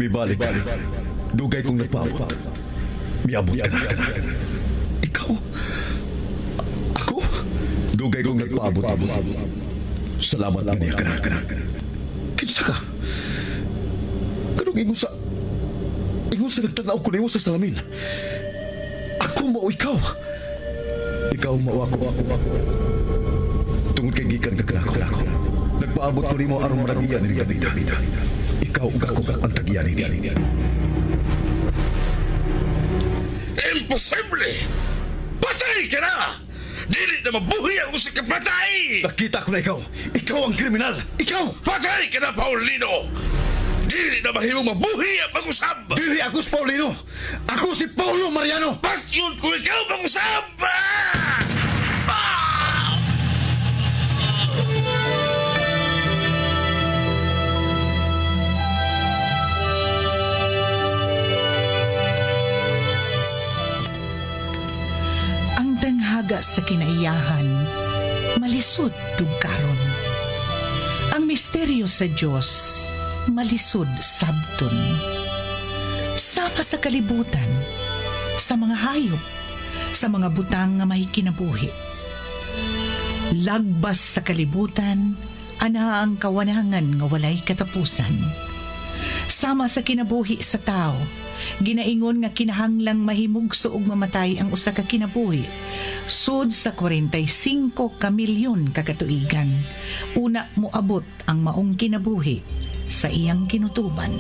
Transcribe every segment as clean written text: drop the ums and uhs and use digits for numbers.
Mibalik ka. Dugay kong nagpaabot. Miabot ka na. Ikaw? Ako? Dugay kong nagpaabot. Salamat nga niya ka na. Kinsa ka? Kanong ingon sa... Ingon sa nagtanaw ko nimo sa salamin. Ako mao ikaw. Ikaw mao ako. Tungod kay gikan ka kanako. Nagpaabot ko nimo aron manag-iya ni Gabita. Ikaw ug ako ang tag-iya nini. Imposible! Patay ka na! Dili na mabuhi ang usa ka patay! Nakita ko na ikaw. Ikaw ang kriminal. Ikaw! Patay ka na, Paulino! Dili na mahimong mabuhi ang pag-usab! Dili ako si Paulino! Ako si Paulo Mariano! Patyon ko ikaw pag-usab! Ah! Ah! Ang tanghaga sa kinaiyahan, malisod tugkaron. Ang misteryo sa Dios, malisod sabton. Sama sa kalibutan, sa mga hayop, sa mga butang nga may kinabuhi. Lagbas sa kalibutan, ana ang kawanangan nga walay katapusan. Sama sa kinabuhi sa tao, ginaingon nga kinahanglang mahimugso og mamatay ang usa ka kinabuhi. Sud sa 45 ka milyon ka katuigan, una moabot ang maong kinabuhi sa iyang kinutuban.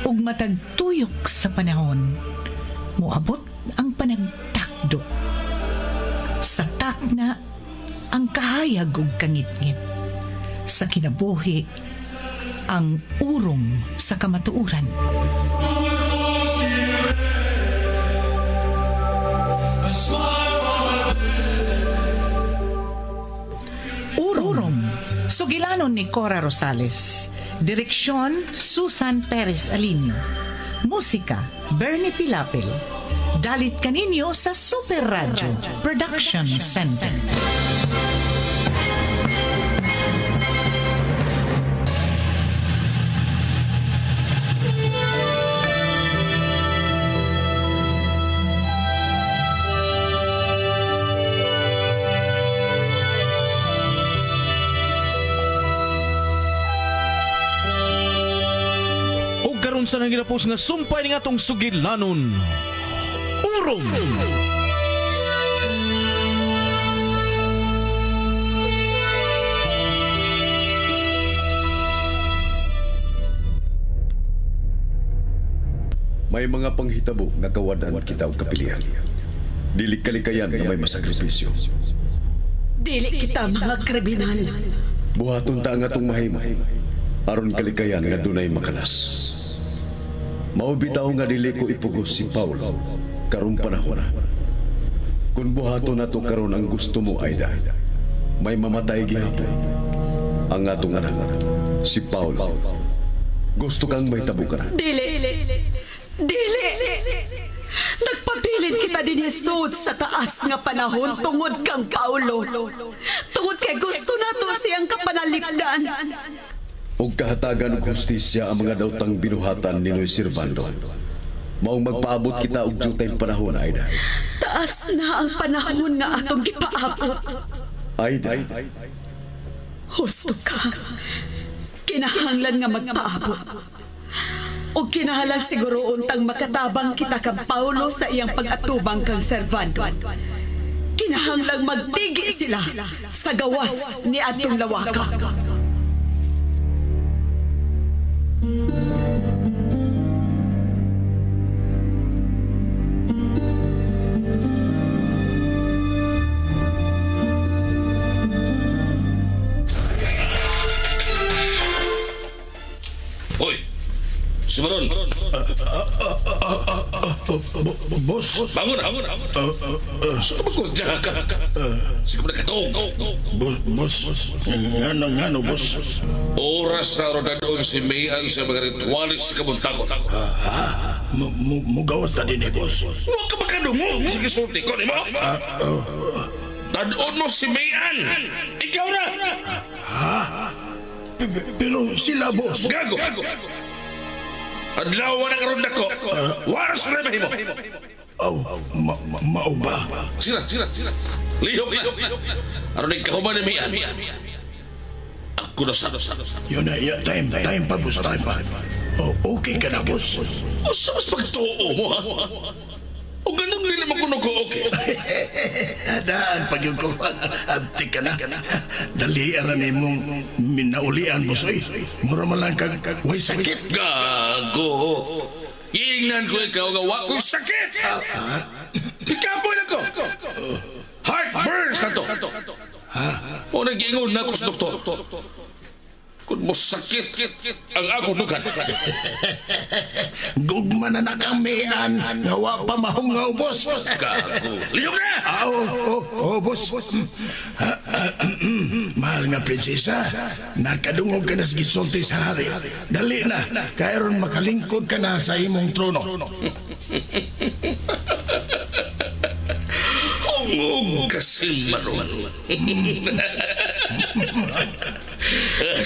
Ug matag tuyok sa panahon, moabot ang panagtakdo. Sa takna, ang kahayag ug kangitngit. Sa kinabuhi, ang urom sa kamatuoran. Urom. Sugilanon ni Cora Rosales. Direksyon, Susan Perez Alinio. Musika, Bernie Pilapil. Dalit kaninyo sa Super Radio Production Center. Og karon sa nangilapos nga sumpay ni atong sugilanon. Urom! May mga panghitabo nga kawadan kita og kapilian. Dili kalikayan nga may masakripisyo. Dili kita mga kriminal. Buhaton ta ang atong mahimo aron kalikayan nga dunay makalas. Mao bitaw nga dili ko ipugos si Paulo karong panahon na. Kung buhaton nato karon ang gusto mo, Aida, may mamatay gihapon. Ang atong anak, si Paulo. Gusto kang mahitabo ka na. Dili! Dili! Nagpabilin kita din Jesus sa taas nga panahon tungod kang Paulo. Tungod kay gusto nato siyang kapanalipdan. Og kahatagan og hustisya ang mga daotang binuhatan ni Noy Servando. Maong magpaabot kita og jutay panahon, Aida. Taas na ang panahon nga atong gipaabot. Aida. Husto ka. Kinahanglan nga magpaabot. Og kinahanglan siguro untang makatabang kita kang Paulo sa iyang pag-atubang kang Servando. Kinahanglang magtigi sila sa gawas ni atong lawaka. Hoy! Si Baron! Boss! Bangon na! Sa ka ka? Sige mo nakatong! Boss! Ngano, boss? Oras na rodadoon si Mayan sa mga ritualis sa kabuntakon. Ha? Mugawas na din eh, boss. Huwag ka makadungog! Sige, sulti ko, di mo? Tadoon mo si Mayan! Ikaw na! Ha? Pero sila, boss. Gago! Adlaw na karon nako. Wala sa mahimo. Aw, mao ba? Sila. Lihok na. Aron nagkahuman ni Mian. Ako na sa. Yun na, time pa, boss, time pa. Oh, okay ka na, boss. Usa mas pagtuo mo, ha? O ganun rin naman kung okay. Daan pag yun ko. Abtik ka na. Dali aran mong minaulian, boss. Oy, mura man lang kag way sakit. Gago. Iingnan ko ikaw nga wa ko'y sakit. Ikapoy na ko. Heartburns na to. O nag-iingon na ko sa doktor. Kung mo sakit ang ako dugan. Gugma na nakamian. Nawa pa mahungaw, boss. Gago. Lihok na! Oo, boss. Mahal nga, prinsesa. Nakadungog ka na sa gisulti sa hari. Dali na. Kairon makalingkod ka na sa imong trono. Hungog kasi maron.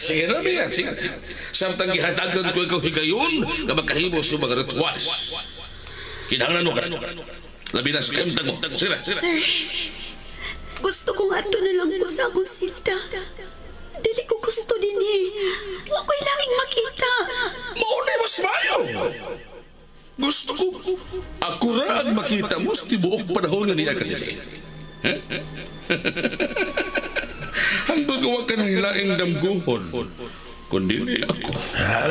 Sige na, Mian. Sige. Samtang gihatagan ko ikaw higayon nga makahimo sa mga rituals. Kinahanglan mo ka. Labi na sa kahimtang mo. Sige na. Sir, gusto kong ato na lang ko sa akong silda. Dili ko gusto din eh. Wa ko'y langing makita. Maunay mas mayo. Gusto ko. Ako ra ang makita mo sa tibuok panahon nga niya ka dili. Hanggang gawa ka ng laing damguhon, kundi ni ako.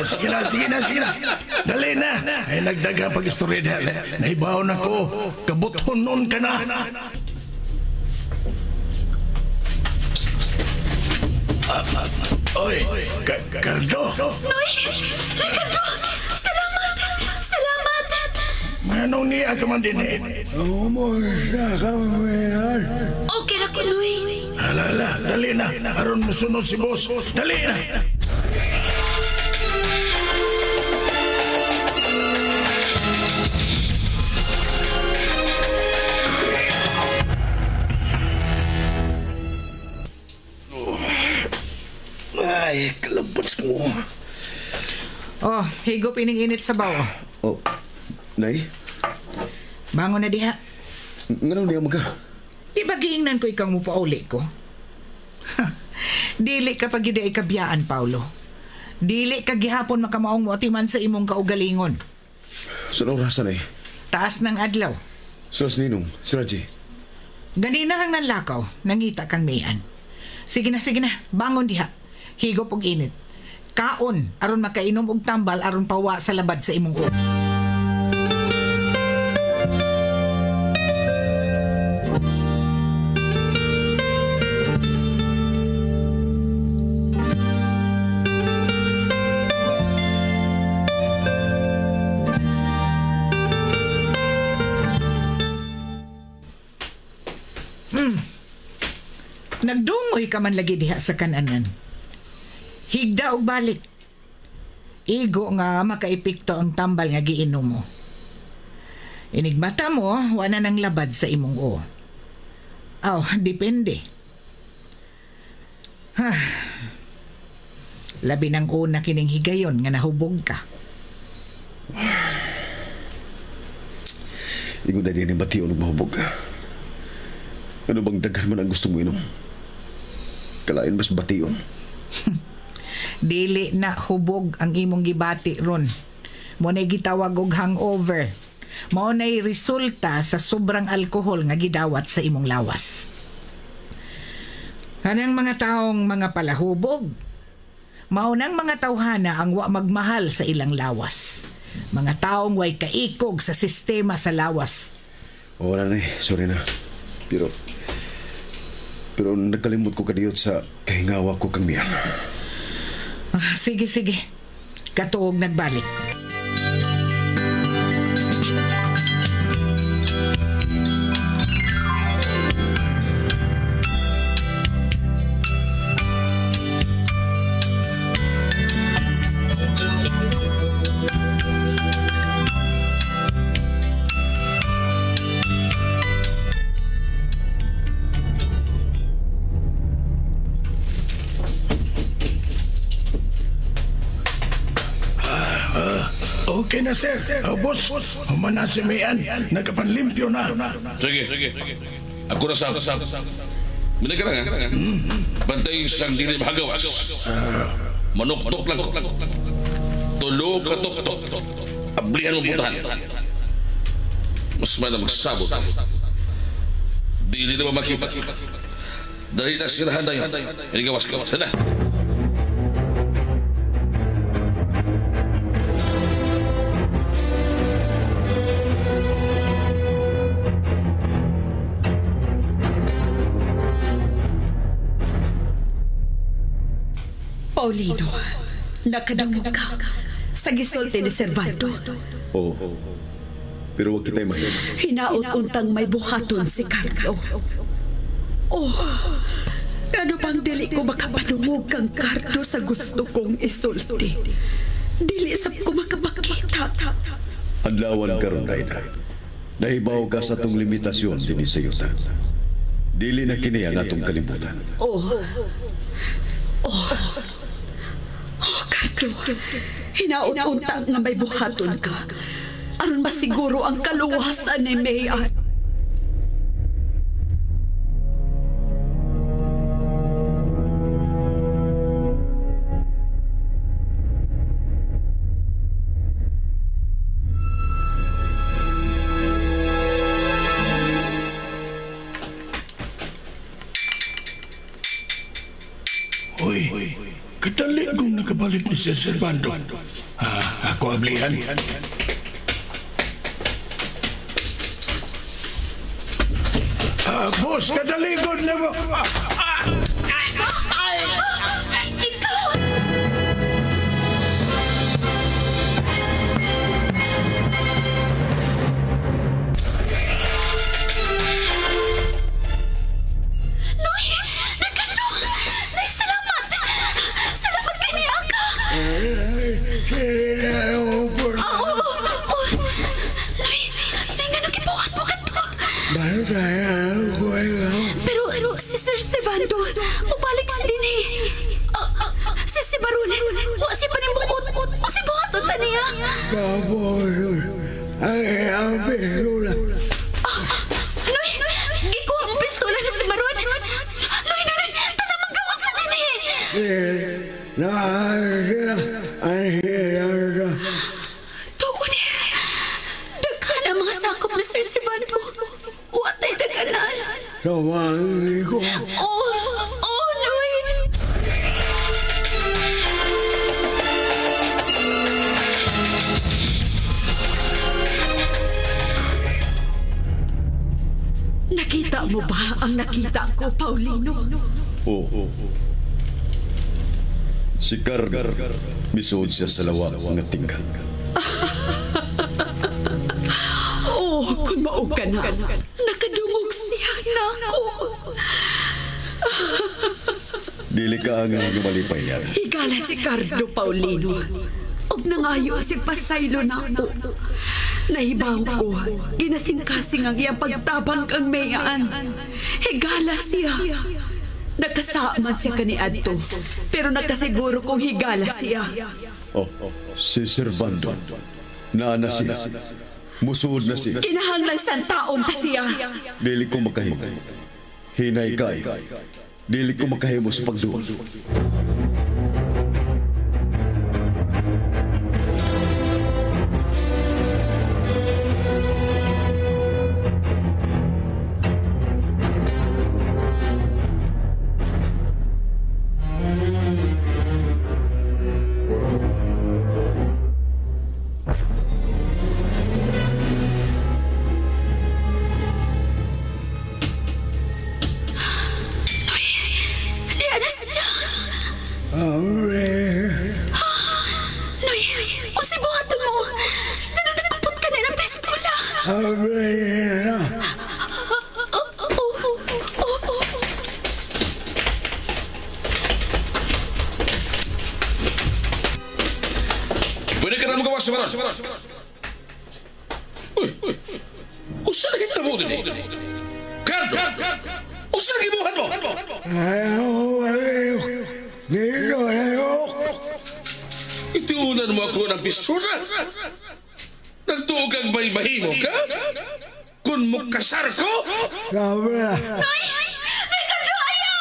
Sige na. Dali na. Ay, nagdaga pag-istorya na. Naibaw na ko. Kabuthon nun ka na. Oy, Cardo. Noy! Cardo! Salamat! Salamat! Anong niya ka man din eh? Umusa ka, Mayor. Okay na ko, Noy. Hala, dali na. Aron musunod si boss. Dali na. Ay, kalabats mo. Oh, higop ining init sa bawo. Oh, Nay? Bangon na diha. Ngano niya maga? Di ba giingnan ko ikaw mo pauli ko? Dili ka pag yun ay kabiyaan, Paulo. Dili ka gihapon makamaong mo atiman sa imong kaugalingon. Sa orasan ay? Taas ng adlaw. Sa ninong, si Raji. Ganina kang nanlakaw, nangita kang mian. Sige na, bangon diha. Higop og init. Kaon, aron makainom og tambal, aron pawa sa labad sa imong ulo. Nagdungoy ka man lagi diha sa kananan. Higda og balik. Igo nga makaepekto ang tambal nga giinom mo. Inigmata mo, wala nang labad sa imong o. Aw, depende. Ha. Labi ng una kining higayon nga nahubog ka. Ingon na din bation og mahubog. Ano bang daghan man ang gusto mo inom? Kalain mas bation. Dili na hubog ang imong gibati ron. Mo nay gitawag og hangover. Mao nay resulta sa sobrang alkohol nga gidawat sa imong lawas. Kanang mga taong mga palahubog, mao nang mga tawhana ang wa magmahal sa ilang lawas. Mga taong way kaikog sa sistema sa lawas. Oo na, sorry na. Pero nagkalimot ko kadiyot sa kahingawa ko kang niya. Sige, sige. Katuog nagbalik. Okay na, sir. Boss, humana si Mayan. Nagkapanlimpyo na. Sige. Ako na sab. Minay ka lang, ha? Bantay isang dili mahagawas. Manuktok lang ko. Tulo ka tok-tok. Ablihan mo putahan. Mas may na magsabot. Dili na ba makita? Dali na sirahan na yun. Inigawas ka. Sana. Paulino, nakadungog ka sa gisulti ni Servando. Oo. Pero wag kita'y mahimo. Hinaot-untang may buhaton si Carlo. Oh, ano bang dili ko makapanungog kang Carlo sa gusto kong isulti? Dili sab ko makapakita. Adlawan karon Aida. Nahibaw ka sa atong limitasyon dinhi sa yuta. Dili na kini ang atong kalibutan. Oh. Oh. Oh, Carlo. Hinaot-unta nga may buhaton ka. Aron masiguro ang kaluwasan ni Mayan. Uy, kadali kong nakabalik ni Sir Servando. Ako ablihan. Boss, kadalikod na mo. Ikaw! Noy! Nagkano! Nay, salamat! Salamat kay ni Aka! Oo! Noy! Nay, nga nagibuhat mo ka to? Pero si Sir Servando, mubalik sa dinhi. Si si Baron, wa si panimukot. O si buhaton ta niya. Noy! Gikuha ang pistola ni si Baron. Noy, noy, noy! Tanang magawas sa dinhi! Tuon eh. Daghan ang mga sakop ni Sir Servando. Wa tay daghanan. Oh, oh, Noy! Nakita mo ba ang nakita ko, Paulino? Oo. Si Carlo, misuod siya sa lawak nga tingga. Oh, kung mao ka na. Nakadungog siya nako. Dili ka nga malipay niya. Higala si Carlo, Paulino. Og nangayo si pasaylo nako. Nahibaw ko, ginasingkasing ang iyang pagtabang kang Mayan. Higala siya. Nagkasaman siya kaniadto, pero nagkasiguro kong higala siya. Oh, si Servando. Naa na siya. Musuod na siya. Kinahanglan san taon ta siya. Dili ko makahimo. Hinay kay. Dili ko makahimo sa pagduol. Noy, unsay buhaton mo? Ngano nagkupot ka na ng pistola? Oh. Pwede ka na magawa sa Baron. Uy, unsa na kita mo din? Cardo! Unsa na gibuhat mo? Itiunan mo ako ng pistola. Nagtuo kang may mahimo ka? Kung mukasar ko? Grabe. Noy! Ricardo, ayaw!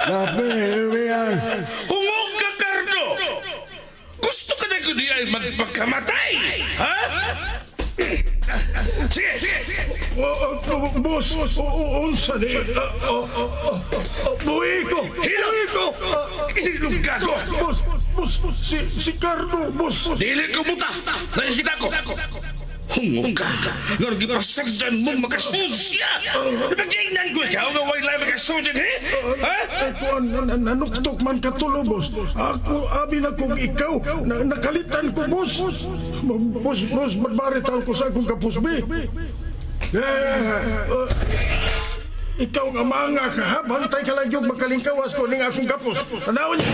Grabe, Mian. Hungog ka, Cardo! Gusto ka na ko di ay magpagkamatay! Ha? Sige! Boss, unsa ni? Buhi ko! Hilom! Buhi ko! Isilog ka ko! Boss, boss, si Cardo, boss. Dili ko buta! Nakikita ko! Hungog ka! Nga gipasagdan mo makasud siya! Nagingnan ko ikaw nga way makasud he? Ha? Kuan, nanuktok man katulo, boss. Ako, abi na kong ikaw. Nakalitan ko, boss. Boss, boss, magbarital ko sa akong kapusbi. Ikaw nga mga ka, ha? Bantay ka lang yung makalingkawas ko ning akong kapus. Tanawin niya.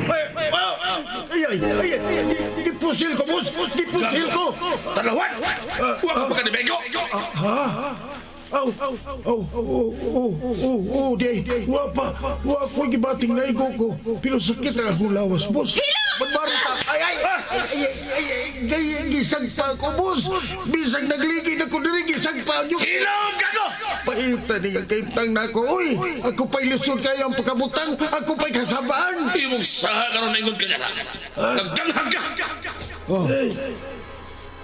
Ay, ay, ay, ay, ay, gipusil ko, boss. Gipusil ko. Talawan! Huwag ka pagkanibego! Ha? Aw, aw, aw, aw, aw, aw, aw, di, wa pa, wa ko gibating na igo ko. Pero sakit ang akong lawas, boss. Barbarita, ay, ay, ay, ay, ay, ay, gisag pa ako, boss. Bisag nagligid ako diri, gisag pa ako. Hilom ka ko! Paita ni nga kaimtang na ako, uy. Ako pa'y lisod kayo ang pagkabutang, ako pa'y kasabaan. Imong saha karon ingon ka niya. Nagdanghag ka! Oh.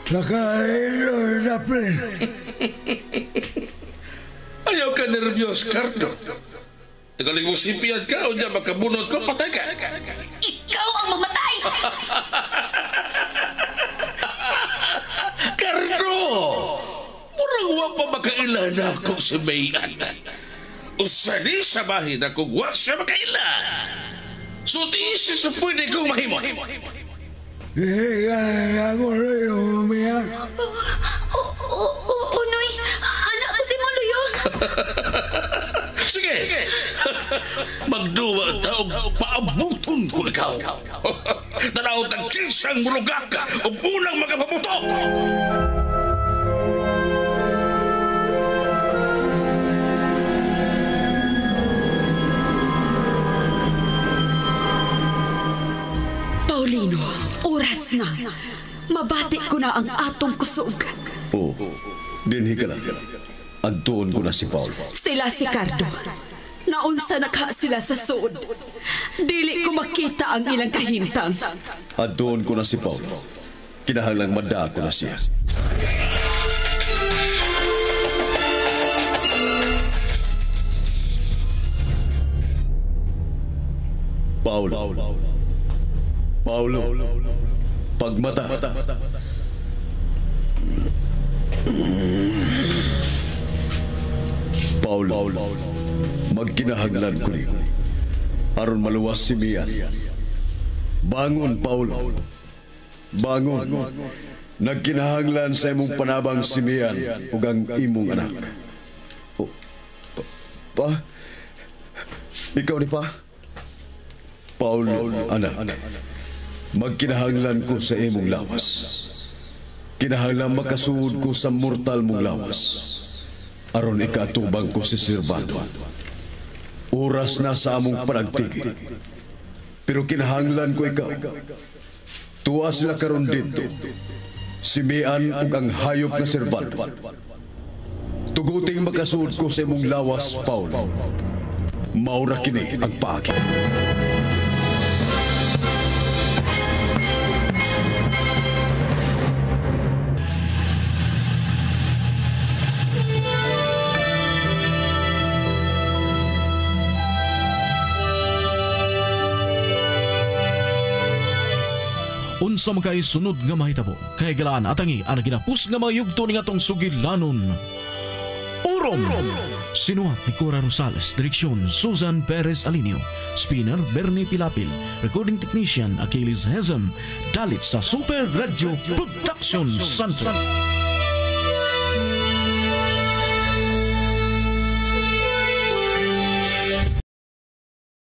Nakailo na, pre. Ayaw ka nervyos, Cardo. Tagaling mo sipian ka, o niya makabunot ko, patay ka. Ikaw ang mamatay! Cardo! Murang wa pa makaila na ako si Mayan. Usa ni sa bahin na kung wa siya makaila. So di siya sa pwede kong mahimo. Ako rin, Mian. Oo, Noy. Anak ko si Moluyo. Sige! Magduwa ta og paabuton ko ikaw. Tanaw tag kinsang mulugak og unang magapabuto. Paulino, oras na. Mabati ko na ang atong kusog. Oo, dinhi ka lang. Adtuon ko na si Paul. Sila si Cardo. Naunsa na ka sila sa suod. Dili ko makita ang ilang kahimtang. Adtuon ko na si Paul. Kinahanglang mada ko na siya. Paulo. Paulo. Pagmata. Paulo, magkinahanglan ko niyo. Aron maluwas si Mian. Bangon, Paulo. Bangon. Nagkinahanglan sa imong panabang si Mian ug ang imong anak. Oh, pa? Ikaw ni pa? Paulo, anak. Magkinahanglan ko sa imong lawas. Kinahanglan makasuod ko sa mortal mong lawas. Aron ikatubang ko si Servando. Oras na sa among panagtigi. Pero kinahanglan ko ikaw. Tuwa sila karon dito. Si Mian ug ang hayop na Servando. Tuguting makasuod ko sa imong lawas, Paulo. Maura kini ang paagi. Unsa man kay sunod nga mahitabo kay galaan atangi ang ginapos nga mga yugto ning atong sugilanon. Urom. Sinuhat ni Cora Rosales, direksyon Susan Perez Alinio, spinner Bernie Pilapil, recording technician Achilles Hezem, dalit sa Super Radio Production Center.